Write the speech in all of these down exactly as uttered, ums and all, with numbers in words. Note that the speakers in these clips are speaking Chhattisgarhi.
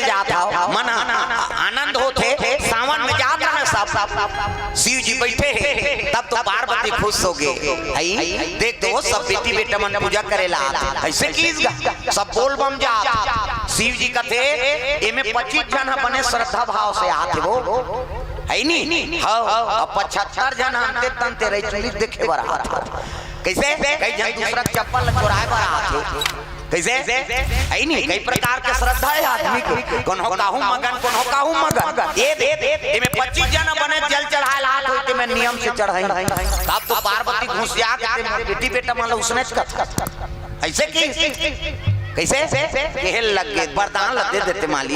जात हव, मन आनंद होथे। सावन में जात रहे सब, शिव जी बैठे हे, तब तो पार्वती खुश हो गे। आई देख तो वो सब बेटी बेटा मन पूजा करे ला आत हे, ऐसे किस गा सब बोल बम जात। शिव जी कथे, एमे पच्चीस झन ह बने श्रद्धा भाव से आत हे वो, है नी? हव, अब पचहत्तर झन अंते तंते रही चुली देखे बर आत हे। कैसे? कई झन दूसरा चप्पल चुराए बर आत हे। कैसे? है नी? कई प्रकार के श्रद्धा है आदमी के। कोनो काहू मगन, कोनो काहू मगन। ये दे, एमे पच्चीस झन बने जल चढ़ाए ला आत हे, ते में नियम से चढ़ाई। तब तो पार्वती घुसिया के ते बेटी बेटा मन ला उसनेच कथा। ऐसे कि कैसे? केहे लग गे, वरदान ला दे देते माली।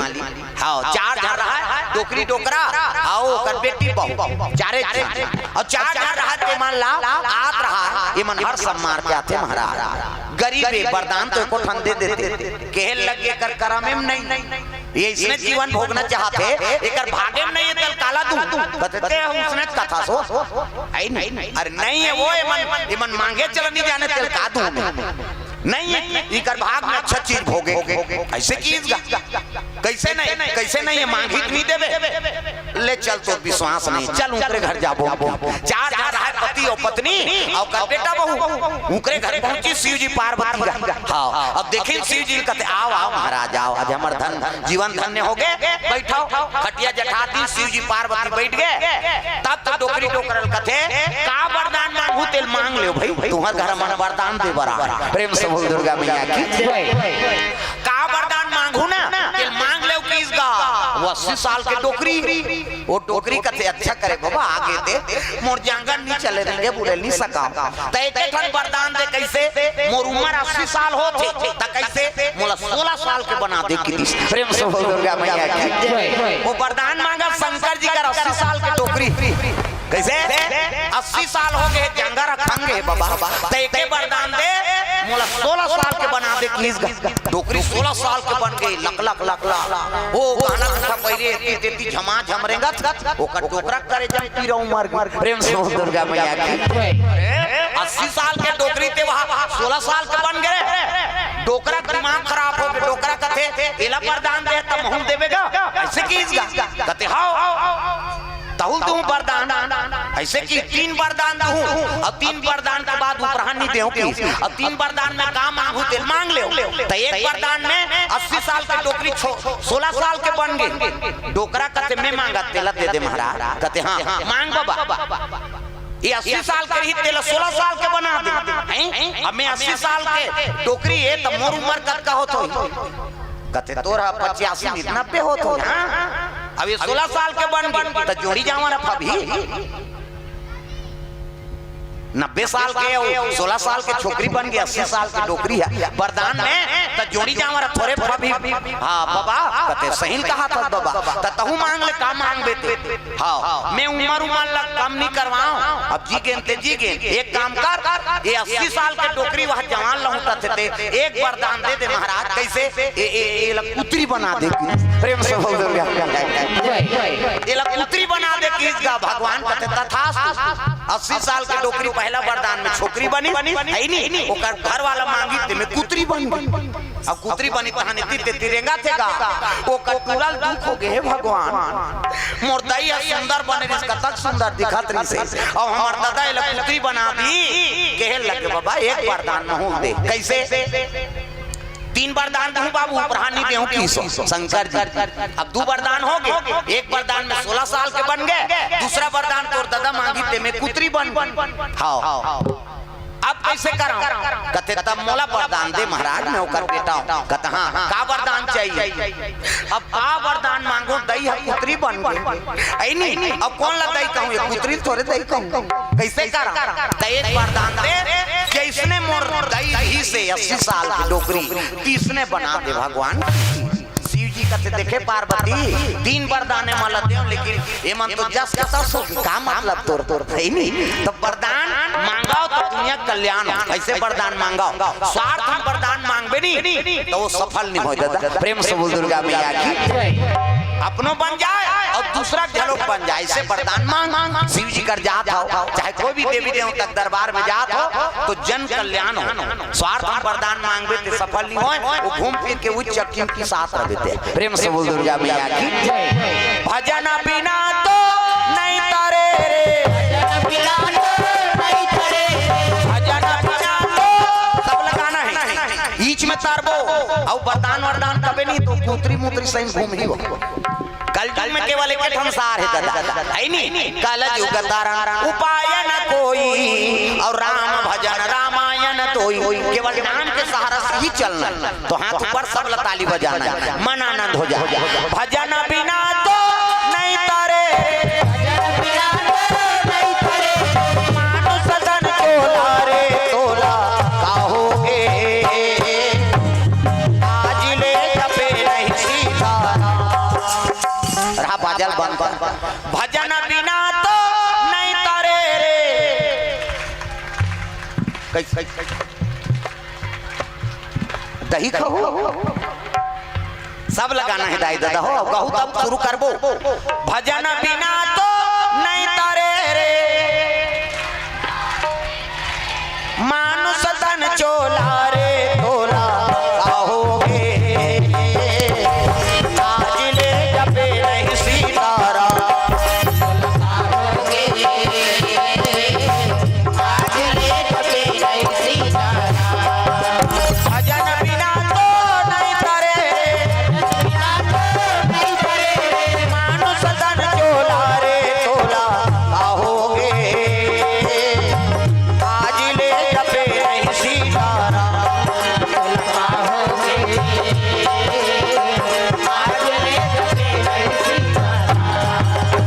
हाँ, चार झन रहा, डोकरी डोकरा, आओ ओकर बेटी बहू, चारे झन। अउ चार झन रहा, ते मन ला आत रहा, ये मन हर सब मार के आथे महाराज। गरीब हे, वरदान तो एको ठन दे देते। केहे लग गे, एकर करम एम नहीं। ये इसने जीवन भोगना चाहत हे, एकर भागे में नहीं हे, तेल काला दूं। कथे, ते हम उसने कथा सो। आई नहीं। अरे नहीं हे वो, एमन, एमन मांगे चल नहीं जाने, तेल का दूं मैं? नहीं हे, इकर भाग में अच्छा चीज भोगे। ऐसे किस गा? कैसे नहीं? कैसे नहीं हे? मांगी तो नहीं देबे। ले चल, तो विश्वास नहीं, चल उनकरे घर जाबो। चार झन रहा, पति अउ पत्नी अउ ओकर बेटा बहू। उनकरे घर पहुंची शिव जी पार्वती गा। हाँ, अब देखे शिव जी कथे, आओ, आओ महाराज, आओ, आज हमर धन, जीवन धन्य हो गे, बैठो। खटिया जठा दी, शिव जी पार्वती बैठ गे। तब तो डोकरी डोकरा ल कथे, का वरदान मांगू तेल मांग लेव भाई, तुम्हर घर मन वरदान दे बर आए। प्रेम से बोल दुर्गा मैया की। का वरदान मांगू ना, तेल मांग लेव किस गा। वो अस्सी साल के डोकरी, वो डोकरी कथे, अच्छा करे बाबा, आगे दे, मोर जांगर नहीं चले देंगे, बुढ़े नहीं सका। त एक ठन वरदान दे, कैसे? मोर उम्र अस्सी साल होथे, त कैसे? मोला सोलह साल के बना दे किस। प्रेम से बोल दुर्गा मैया की। वो वरदान मांगा शंकर जी का, अस्सी साल के डोकरी। कैसे? अस्सी साल हो गे, जांगर खंग हे बाबा, त एके वरदान दे, मोला सोलह साल के बना दे किस गा। डोकरी सोलह साल के बन गे, लक लक लक लक। ओ गाना था पहले एती तेती झमा झम रेंगत, ओकर डोकरा करे जम पीरा उमर गे। प्रेम से बोल दुर्गा मैया की। अस्सी साल के डोकरी ते वहाँ सोलह साल के बन गे। डोकरा दिमाग खराब हो गे, डोकरा कथे, एला वरदान दे त महूं देबे गा, ऐसे किस गा? कथे, हाँ। तहुल दूं वरदान, ऐसे कि तीन वरदान दूं, अउ तीन वरदान के बाद उपरान नहीं देहूं किस, अउ तीन वरदान में का मांगू तेल मांग लेव। त एक वरदान में अस्सी साल के डोकरी छो-, सोलह साल के बन गे। डोकरा कथे, मैं मांगत तेला दे दे महाराज। कथे, हाँ, मांग बाबा। ये अस्सी साल के रही, तेला सोलह साल के बना दे। हैं? अब मैं अस्सी साल के डोकरी हे, त मोर उम्र कतका होत होही? कथे, तोर ह पचासी नहीं, नब्बे होत होही। हाँ? अब ये सोलह साल के बन गे, त जोड़ी जांवर ह फबही। नब्बे साल के अउ सोलह साल के छोकरी बन गे, अस्सी साल के डोकरी हे। वरदान में त जोड़ी जांवर ह थोरे फबही। हाँ बाबा, कथे, सही कहा था बाबा। त तहूं मांग ले, का मांगबे ते? हाँ, मैं उमर उमर ला कम नहीं करवाओं। अब जी गेन ते जी गेन, एक काम कर, ये अस्सी साल के डोकरी वह जवान लहुटत हे ते, एक वरदान दे दे महाराज। कैसे? ए, ए, ए ला कुतरी बना दे। प्रेम से बोल दुर्गा। ए ला कुतरी बना दे किस गा। भगवान कथे, तथास्तु। अस्सी साल के डोकरी पहला वरदान में छोकरी बनी, है नी? ओकर घर वाला मांगी, ते में कुतरी बन गे। अब कुतरी बनी तहां एती तेती रेंगत हे गा। ओकर टूरा ल दुख हो गे, हे भगवान, मोर दाई ह सुंदर बने रिहिस, कतक सुंदर दिखत रिहिस हे, अउ हमर ददा एला कुतरी बना दी। केहे लगे, बाबा, एक वरदान महूं दे। कैसे? तीन वरदान दूं बाबू, उपरान नहीं देहूं किस। शंकर जी, अब दू वरदान हो गे, एक वरदान में सोलह साल के बन गे, दूसरा वरदान तोर ददा मांगी, ते में कुतरी बन गे। हाँ। अब कैसे करंव? कथे, तब मोला वरदान दे महाराज, मैं ओकर बेटा हूँ। कथे, हाँ, का वरदान चाहिए? अब का वरदान मांगों, दई ह कुतरी बन गे। ऐ नी, अब कोन ला दई कहूँ, ये कुतरी थोरे दई कहूँ। कैसे करंव? त एक वरदान दे, जैसने मोर दई रहिस हे अस्सी साल के डोकरी, तइसने बना दे भगवान। शिव जी कथे, देखे पार्वती, तीन वरदान ए मन ला देंव, लेकिन ए मन तो जस के तस हो, का मतलब तोर, तोर, है नी? त वरदान मांगव त दुनिया के कल्याण हो, ऐसे वरदान मांगव। स्वार्थ म वरदान मांगबे नी, त ओ सफल नहीं होय दादा। प्रेम से बोल दुर्गा मैया की। अपनो बन जाए अउ दूसरा के घलो बन जाए, अइसे वरदान मांग। शिव जी कर जात हो, चाहे कोई भी देवी देवता के दरबार में जात हो, तो जन कल्याण हो। स्वार्थ में वरदान मांगबे ते सफल नहीं होय, वो घूम फिर के उच्च चक्की के साथ रह देते। प्रेम से बोल दुर्गा मैया की। भजन बिना तो नहीं तरे रे, भजन बिना तो नहीं तरे रे, भजन बिना तो। सब लगाना है, बीच में तारबो, अउ वरदान वरदान कबे नहीं तो कुतरी मुतरी सही घूम ही हो। कलयुग में केवल एक ठन सार हे दादा, है नी? कलयुग तरन उपाय न कोई, अउ राम भजन रामायण तोई। केवल नाम के सहारा से ही चलना है। तो हाथ ऊपर, सब ला ताली बजाना है, मन आनंद हो जाए। भजन बिना तो नहीं तरे, भजन बिना तो नहीं तरे, मानुष तन चोला रे तोला का होगे। आज ले जपे नहीं सीताराम। रहा बाजल बंद, बंद, बंद। भजन बिना तो नहीं तरे रे। कैसे, कैसे? दही खाओ। सब लगाना है दाई दादा हो, कहूँ तब शुरू करबो। भजन बिना तो नहीं तरे रे, मानुष तन चोला रे तोला का होगे। आज ले जपे नहीं सीताराम। भजन बिना तो नहीं तरे, मानुष तन चोला रे तोला का होगे। आज ले जपे नहीं सीताराम।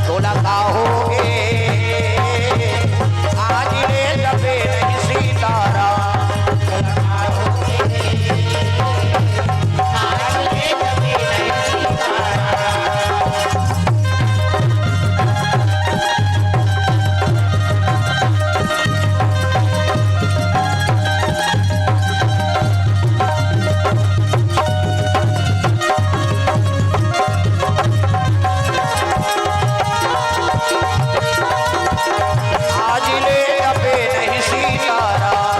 तोला का होगे, आज ले जपे नहीं सीताराम। आज ले जपे नहीं सीताराम।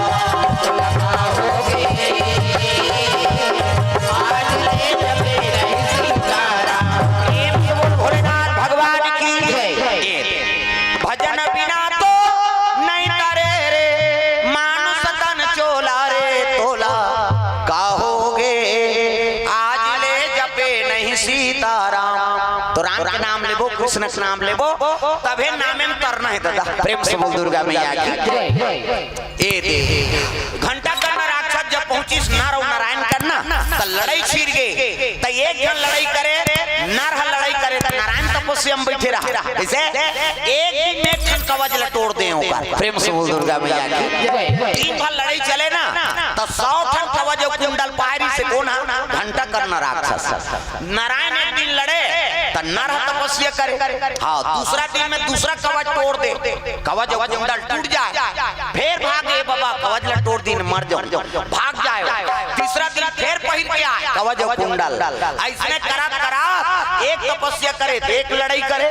प्रेम से बोल भोलेनाथ भगवान की। भजन बिना तो नहीं तरे रे, मानुष तन चोला रे तोला का होगे। आज ले जपे नहीं सीताराम। तो राम के नाम लेबो, कृष्ण के नाम लेबो, तभे नामे में तरना है दादा। प्रेम से बोल दुर्गा मैया की। ए दे, घंटा कर्ण राक्षस जब पहुंचिस नर अउ नारायण कन, त लड़ई छिर गे। त एक झन लड़ई करे, नर ह लड़ई करे, त नारायण तपस्या में बैठे रहा। जइसे एक दिन में एक ठन कवच ल टोर दे ओकर। प्रेम से बोल दुर्गा मैया की। दिन भर लड़ई चले ना, त सौ ठन कवच अउ कुंडल पाय रिहिसे कोन ह? घंटा कर्ण राक्षस। नारायण एक दिन लड़े, त नर ह तपस्या करे। हाँ, दूसरा दिन में दूसरा कवच टोर दे, कवच अउ कुंडल टूट जाए। फेर भागे, बाबा, कवच ल टोर दिन, मर जाओ, भाग जाए। तीसरा दिन फेर पहिर के आए, कवच अउ कुंडल। अइसने करत करत एक तपस्या करे, त एक लड़ई करे,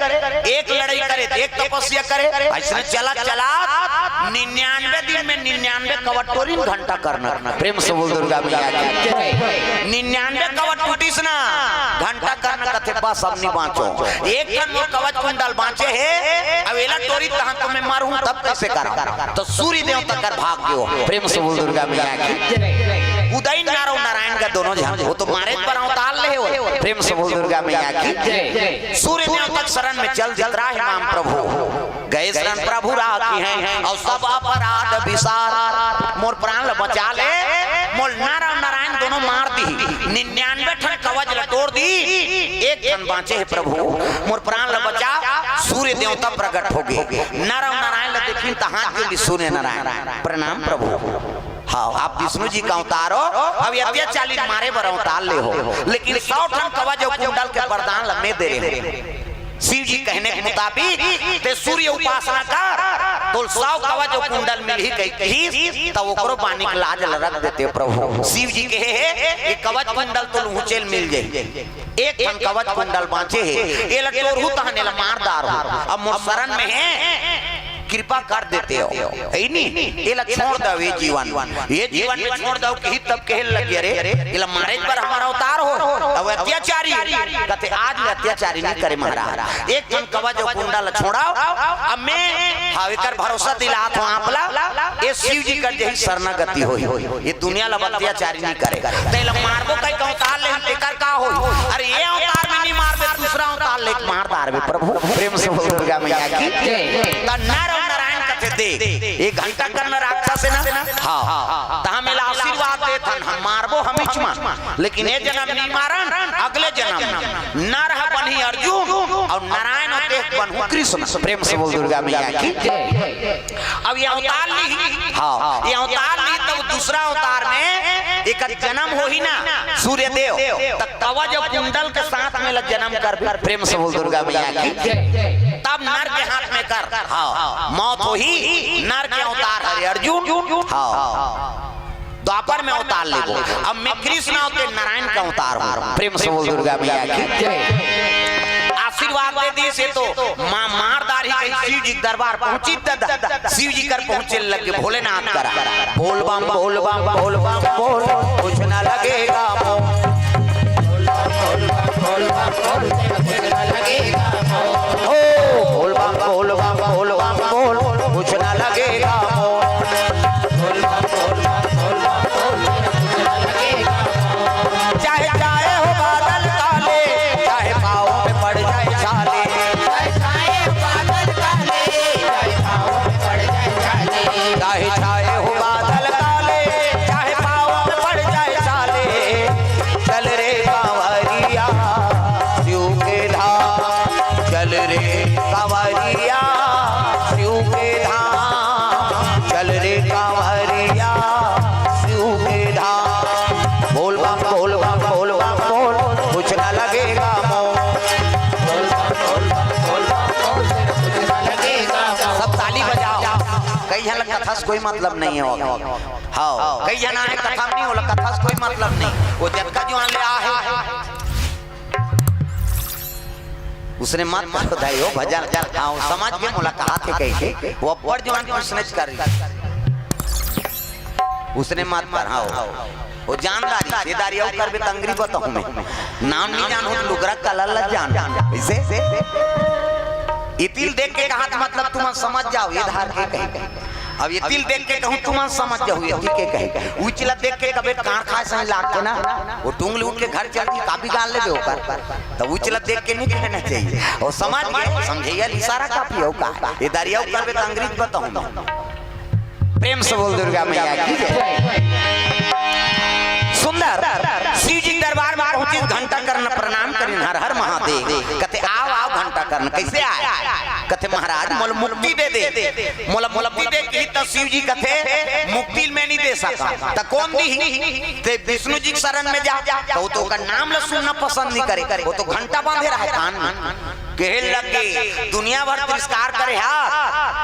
एक लड़ई करे, त एक तपस्या करे। अइसने चलत चलत निन्यानवे दिन में निन्यानवे कवच टोरिन घंटा कर्ण। प्रेम से बोल दुर्गा मैया की। निन्यानवे कवच टूटिस ना, घंटा कर्ण कथे, बस अब नी बांचो। एक ठन मोर कवच कुंडल बांचे हे, अब एला टोरी तहां तो मैं मरहूं, तब कइसे करहूं? त सूर्य देवता कर भाग गयो। प्रेम से बोल दुर्गा मैया की। उदय नर अउ नारायण का दोनों झन, वो तो मारे बर अवतार ले हो। प्रेम से बोल दुर्गा मैया की। सूर्य देवता के शरण में चल दिस, त्राहि माम प्रभु। गए शरण प्रभु राखिहैं, अउ सब अपराध बिसार। मोर प्राण ल बचा ले, मोर नर अउ नारायण दोनों मार दिही। निन्यानवे ठन कवच ल टोर दिही, एक ठन बांचे हे प्रभु, मोर प्राण ल बचा। सूर्य देवता प्रकट होगे, नर अउ नारायण ल देखिन त हाथ जोड़िस सूर्य नारायण, प्रणाम प्रभु। हाँ, आप विष्णु जी का अवतार हो, अब अत्याचारी ल मारे बर अवतार ले हो, लेकिन सौ ठन कवच अउ कुंडल के वरदान ल मैं दे रहे हूँ। शिव जी कहने के मुताबिक ते सूर्य उपासना कर, तोल सौ कवच अउ कुंडल मिलही कहिस, त ओकरो बानी के लाज ल रख देते प्रभु। शिव जी कहे हे, ये कवच कुंडल तोल उहूँचे ल मिल जाही। एक ठन कवच कुंडल बाँचे हे, एला टोरहूँ तहन एला मार डारहूँ। अब मोर शरण में हे, कृपा कर देते हो, हे नी? एला छोड़ दव, ये जीवन, ये जीवन में छोड़ दव, कहिस तब कहे लगे, अरे, एला मारे बर हमर अवतार हो, अब अत्याचारी। कथे, आज ले अत्याचारी नहीं करे महाराज, एक ठन कवच अउ कुंडल छोड़व, अब मैं, हाँ, एकर भरोसा दिलात हँव आप ला, ये शिव जी कर जही शरणागति होही, ये दुनिया ला अत्याचारी नहीं करे। तेला मारबो कहिके अवतार ले, तेकर का होही? अरे, ये अवतार में नहीं मारबे, दूसरा अवतार ले मार डारबे प्रभु। प्रेम से बोल दुर्गा मैया की। त नर अउ नारायण कथे दे, ये घंटा कर्ण राक्षस हे ना? हाँ। त हम एला आशीर्वाद देथन, हम मारबो हमीच मा, लेकिन ये जनम नहीं मारन, अगले जनम नर ह बनही अर्जुन अउ नारायण होते बनहूँ कृष्ण। प्रेम से बोल दुर्गा मैया की। अब ये अवतार ली, हाँ, ये अवतार ली, तब दूसरा अवतार में एकर जनम होही ना सूर्य देव, त कवच अउ कुंडल के साथ में ला जनम कर। प्रेम से बोल दुर्गा मैया की। तब नर के हाथ में कर, हाँ, मौत होही, नर के अवतार हरे अर्जुन, हाँ। द्वापर में अवतार लेबो। अब मैं कृष्ण अउ ते नारायण के अवतार हँव। प्रेम से बोल दुर्गा मैया की। आशीर्वाद दे दिस हे तो माँ मार डारही कहिके शिव जी के दरबार पहुँचिस। दादा, शिव जी कर पहुँचे लगे भोलेनाथ करा। बोल बम, बोल बम, बोल बम, बोल, कुछ ना लगेगा मोल। ओ, बोल बम, बोल बम, बोल बम, बोल, कुछ ना लगेगा मोल। चाहे छाए हो बादल काले, चाहे पाँव में पड़ जाए छाले। चाहे छाए हो बादल काले, चाहे पाँव में पड़ जाए छाले। चल रे कांवरिया शिव के धाम, चल रे कांवरिया शिव के धाम, चल रे कांवरिया शिव के धाम। बोल बम, बोल बम, बोल बम, बोल, कुछ ना लगेगा मोल। सब ताली बजाओ। कई झन ला कथा से कोई मतलब नहीं हे। हाँ, कई झन आए कथा में नहीं, ओला कथा से कोई मतलब नहीं। वो जतका जुआन ले आहे, उसने मत करो दाई हो भजन। हाँ, वो समझ के मोला कहा थे कहिके, वो अब्बड़ जुआन के उसने कर रही। उसने मत कर, हाँ, वो जानदारी, सेदारी अउ करबे त अंगरी बताहूँ मैं। नाम नहीं जान हो तो लुगरा कलर ला जान। ऐसे? इतिल देख के कहा था, मतलब तुमन समझ जाओ, ये धार के कहे। अब ये तिल देख के कहूँ तुमन समझ जाओ, ये तिल के कहे। उचला देख के कबे कान खाए सही लागते ना, वो टूंग ले उठ के घर चल दी, काबी गाल ले दे ओकर। तो उचला देख के नहीं कहना चाहिए। और समझ गए, समझे यार, इशारा काफी होगा। ये दारिया करबे त अंगरी बताहूँ मैं। प्रेम से बोल दुर्गा मैया की जय। सुंदर शिव जी के दरबार में पहुंचिस, घंटा कर्ण प्रणाम करिन, हर हर महादेव। कथे, "आओ, आओ घंटा कर्ण, कैसे आए?" कथे, "महाराज, मोला मुक्ति दे दे, मोला मुक्ति दे," कही त शिव जी कथे, "मुक्ति मैं नहीं दे सका।" त कौन दी? "ते विष्णु जी के शरण में जा।" त वो तो ओकर नाम ला सुनना पसंद नहीं करे, वो तो घंटा बांधे रहे कान में। कहे लगे, दुनिया भर तिरस्कार करे हा,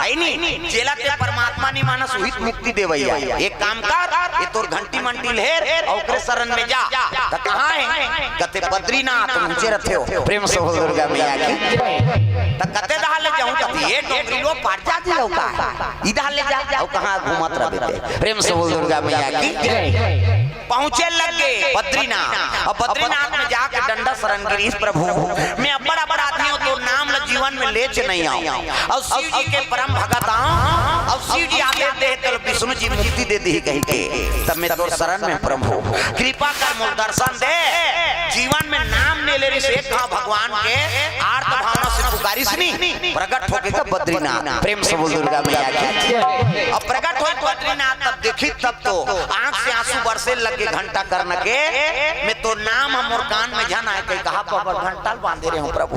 है नी? जेला ते परमात्मा नहीं मानस, उहित मुक्ति देवैया। एक काम कर, ये तोर घंटी मंटी ल हेर, अउ ओकरे शरण में जा। त कहाँ हे? कथे बद्रीनाथ, ऊंचे रथे हो। प्रेम से बोल दुर्गा मैया की। त कते दहा ले जाऊं? कथे ये डोंगरी लो पार जा जी हो का? इधर ले जा, अउ कहाँ घूमत रहे ते? प्रेम से बोल दुर्गा मैया की। पहुंचे लगे बद्रीनाथ। अब बद्रीनाथ में जाके डंडा शरण गिरीस, "प्रभु, मैं अब्बड़ अपराधी हूँ, तोर नाम ल जीवन में लेच नहीं आऊँ। अउ शिव जी के परम भगत हूँ, अउ शिव जी आदेश दे तो विष्णु जी मुक्ति दे दी कहिके, तब मैं तोर शरण में प्रभु, कृपा कर मोल दर्शन दे।" जीवन में नाम नहीं ले रही से कहा भगवान के आर्त भावना से पुकारिस नी, प्रकट होके का बद्रीनाथ। प्रेम से बोल दुर्गा मैया की। अब प्रकट हो बद्रीनाथ, तब देखी तब तो आंख से आंसू बरसे लगे घंटा कर्ण के, "मैं तो नाम हम मोर कान में झन आए," कही कहा, "बाबा घंटा ल बांधे रहे हूँ प्रभु,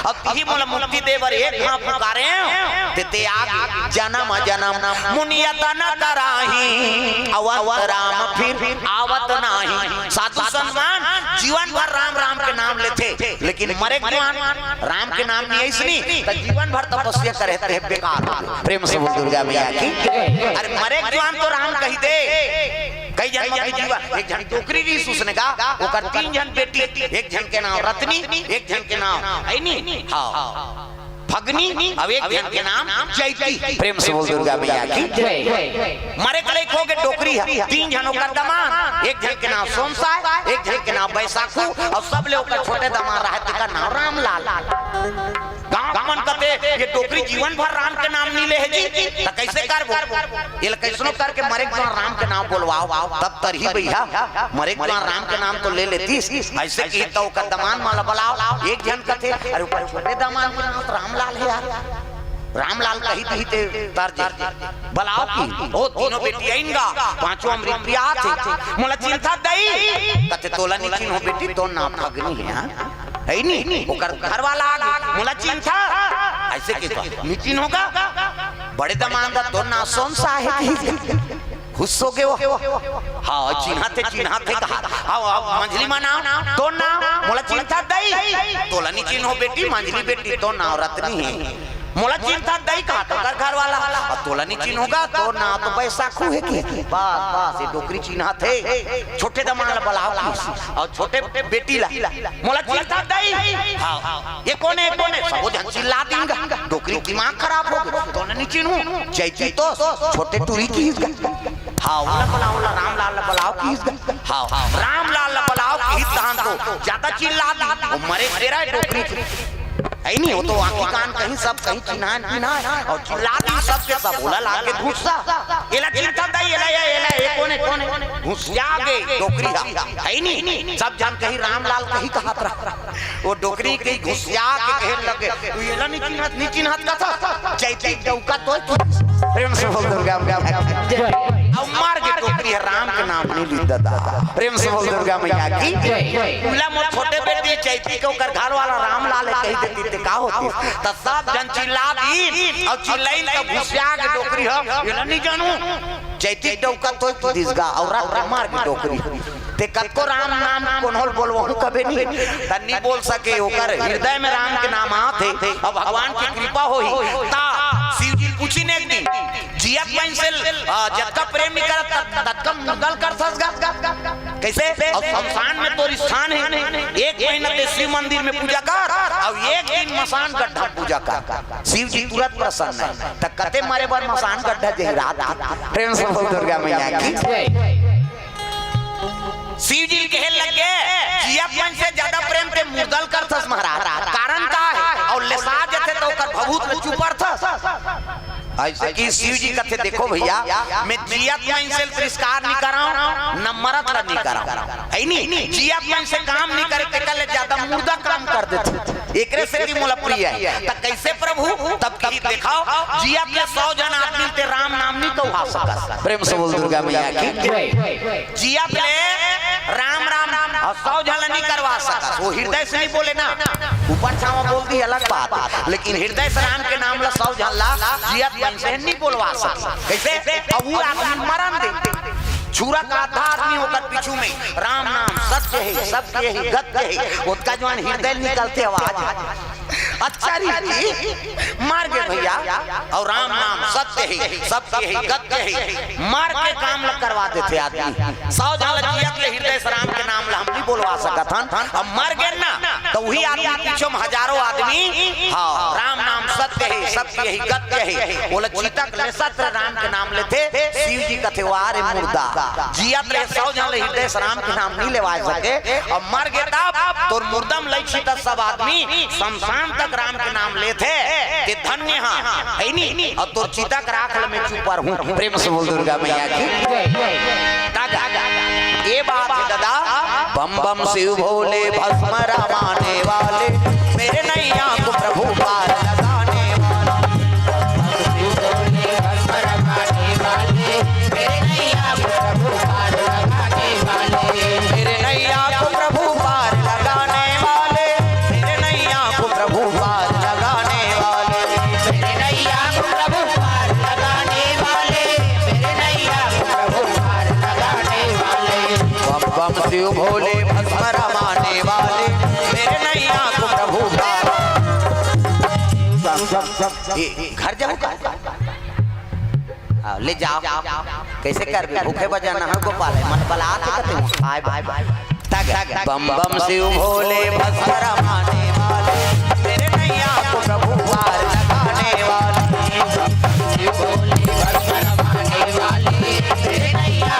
अब तिही मोला मुक्ति दे बर एक घाव पुकारे हूँ, ते, ते आगे जनम जनम मुनि यतन कराही, अवत राम फिर आवत नाही।" साधु संत मन, जीवन भर राम राम के नाम लेथे, लेकिन मरे के जुआन राम के नाम नइ अइसनी, त जीवन भर तपस्या करे ते बेकार हो गे। प्रेम से बोल दुर्गा मैया की। अरे मरे के जुआन तो राम कहि दे। कई जन्म के जीवन, एक झन डोकरी रहिस उसने का, ओकर तीन झन बेटी, एक झन के नाम रत्नी, एक झन के नाम, है नी? हाँ। फगनी, अब एक झन के नाम चैती। प्रेम से बोल दुर्गा मैया की। मरे के लइक हो गे डोकरी ह, तीन झन ओकर दमांद, एक झन के नाम सोनसाय, एक झन के नाम बैसाखू, अउ सबले ओकर छोटे दमांद रहय, तेकर नाम रामलाल। गांव मन कथे, "ये डोकरी जीवन भर राम के नाम नइ ले हे जी, त कइसे करबो?" एला कइसनो करके मरे के जुआन राम के नाम बोलवाव, तब तरही भैया, मरे के जुआन राम के नाम तो ले लेतिस। अइसे कही त ओकर दमांद मन ला बलाव, एक झन कथे, "अरे ओकर छोटे दमांद के नाम तो रामलाल हे यार, रामलाल कहि दिही ते तर जाही।" बलाव कि, ओ तीनों बेटी आइन गा, पांचों अमृत प्रिया आथे, "मोला चिन्हथस दई?" कथे, "तोला नइ चिन्हों बेटी, तोर नाम फगनी हे, हाँ?" है नी? ओकर घर वाला आ गे, "मोला चिन्हथस?" अइसे कहि, "नइ चिन्हों गा।" बड़े दमांद, "तोर नाम सोनसाय हे कि?" खुश हो गे वो। "हाँ, चिन्हाथे, चिन्हाथे," कहा। "हाँ, हाँ, मंझली मा नाम, तोर नाम, मोला चिन्हथस दई?" "तोला नइ चिन्हों बेटी, मंझली बेटी, तोर नाम रत्नी हे।" "मोला चिन्हथस दई?" कहा, तो ओकर घर वाला, "अब तोला नइ चिन्हों गा, तोर नाम तो बैसाखू हे कि?" बस, बस, ये डोकरी चिन्हाथे। छोटे दमांद ला बलाव किहिस, अउ छोटे बेटी ला, "मोला चिन्हथस दई?" "हाँ।" "ये कोन हे, कोन हे?" सबो झन चिल्ला दिन गा। डोकरी दिमाग खराब हो गे, "तोला नइ चिन्हों, चैती तो छोटे टूरी किहिस गा।" "हाँ, ओला बलाव, ओला रामलाल ला बलाव किहिस गा।" "हाँ।" रामलाल ला बलाव किहिस तहान तो जादा चिल्ला दिन, ओ मरे के बेरा हे डोकरी के। है नी, वो तो आँखी कान कहीं सब कहीं चिन्हान पिन्हान अउ चिल्ला दिन सबके सब, ओला लागे गुस्सा। "एला चिन्हथस दई, एला, एला, एला, ये कोन हे, कोन हे?" घुसिया गे डोकरी ह, है नी, सब झन कही रामलाल कही कहत रहा। वो डोकरी के घुसिया के कहे लगे, "तू एला नइ चिन्हत, नइ चिन्हत कथस, चैती डौका तोय।" प्रेम से बोल दुर्गा मैया की। अउ मर गे डोकरी ह, राम के नाम नइ लीस दादा। प्रेम से बोल दुर्गा मैया की। "ओला मोर छोटे बेटी चैती के ओकर घर वाला रामलाल कहि देतिस ते का होतिस?" त सब झन चिल्ला दिन अउ चिल्लाइन त घुसिया गे डोकरी ह, "एला नइ जानों, चैती डौका तोय दिस गा, अउ रात के मर गे डोकरी।" ते कतको राम नाम कोनो ल बोलवाहूं कबे नइ, त नइ बोल सके, ओकर हिरदय में राम के नाम आथे, अउ भगवान के कृपा होही। त शिव जी पूछिन एक दिन, जियत मन से, अ, जतका प्रेम नइ करत, तत-, ततका मुर्दा ल करथस गा। कइसे? अउ शमशान में तोर स्थान हे, एक महीना ते शिव मंदिर में पूजा कर, अउ एक दिन मसान गड्ढा पूजा कर। शिव जी तुरंत प्रसन्न हे। त कते मरे बर मसान गड्ढा जही रात के। प्रेम से बोल दुर्गा मैया की। शिव जी ल कहे लगे, "जियत मन से जादा प्रेम ते मुर्दा ल करथस महाराज, कारण का हे?" अउ लेसा जथे त ओकर भभूत ल चुपरथस। अइसे कि शिव जी कथे, "देखो भैया, मैं जियत मन से तिरस्कार नइ करंव, न मरत ल नइ करंव, है नी? जियत मन से काम नइ करे, तेकर ले जादा मुर्दा काम कर देथे, एकरे सेती मोला प्रिय हे।" त कइसे प्रभु? तब कि देखव, जियत ले सौ झन आदमी ते राम नाम नइ कहवा सकस। प्रेम से बोल दुर्गा मैया की। जियत ले राम राम अउ सौ झन ल नइ करवा सकस, वो हिरदय से नइ बोले ना, ऊपर छावा बोल दिही अलग बात, लेकिन हिरदय से राम के नाम ला सौ झन ला जियत मन से नइ बोलवा सकस। कइसे? अउ वो आदमी मरन दे, छुरा का आधा आदमी ओकर पीछू में, "राम नाम सत्य हे, सबके हे, गत्य हे," ओतका जुआर हिरदय ले निकलथे आवाज। अच्छा रे जी, मर गे भैया, अउ राम नाम सत्य हे, सबके हे, गत्य हे, मर के काम ल करवा देथे आदमी। सौ झन ल जियत ले हिरदय से राम के नाम ल हम नइ बोलवा सकत हन, अउ मर गे ना, त उही आदमी पीछू में हजारों आदमी, हाँ, "राम नाम सत्य हे, सबके हे, गत्य हे," ओला चिता के लेसत राम के नाम लेथे। शिव जी कथे, "वाह रे मुर्दा, जियत ले सौ झन ले हिरदय से राम के नाम नइ लेवा सके, अउ मर गे तब तोर मुर्दा म लइक चिता सब आदमी शमशान तक राम के नाम लेथे, ते धन्य हा, है नी? अउ तोर चिता के राख ल मैं चुपरहूं।" प्रेम से बोल दुर्गा मैया की। तब ये बात हे दादा, बम बम शिव भोले भस्म रमाने वाले, मेरे नैया को प्रभु पार लगाने वाले। मेरे नैया को प्रभु पार लगाने वाले, मेरे नैया को प्रभु पार लगाने वाले, मेरे नैया को प्रभु पार लगाने वाले, मेरे नैया को प्रभु पार लगाने वाले, मेरे नैया को प्रभु पार लगाने वाले। बम बम शिव भोले भस्म रमाने ए, घर जाहू का? हाँ, ले जाव। कइसे करबे? भूखे बर जाना हे गोपाल, मन बलात हे कथे, आय बाय। तग बम बम शिव भोले भस्म रमाने वाले, तेरे नैया को प्रभु पार लगाने वाले। शिव भोले भस्म रमाने वाले, तेरे नैया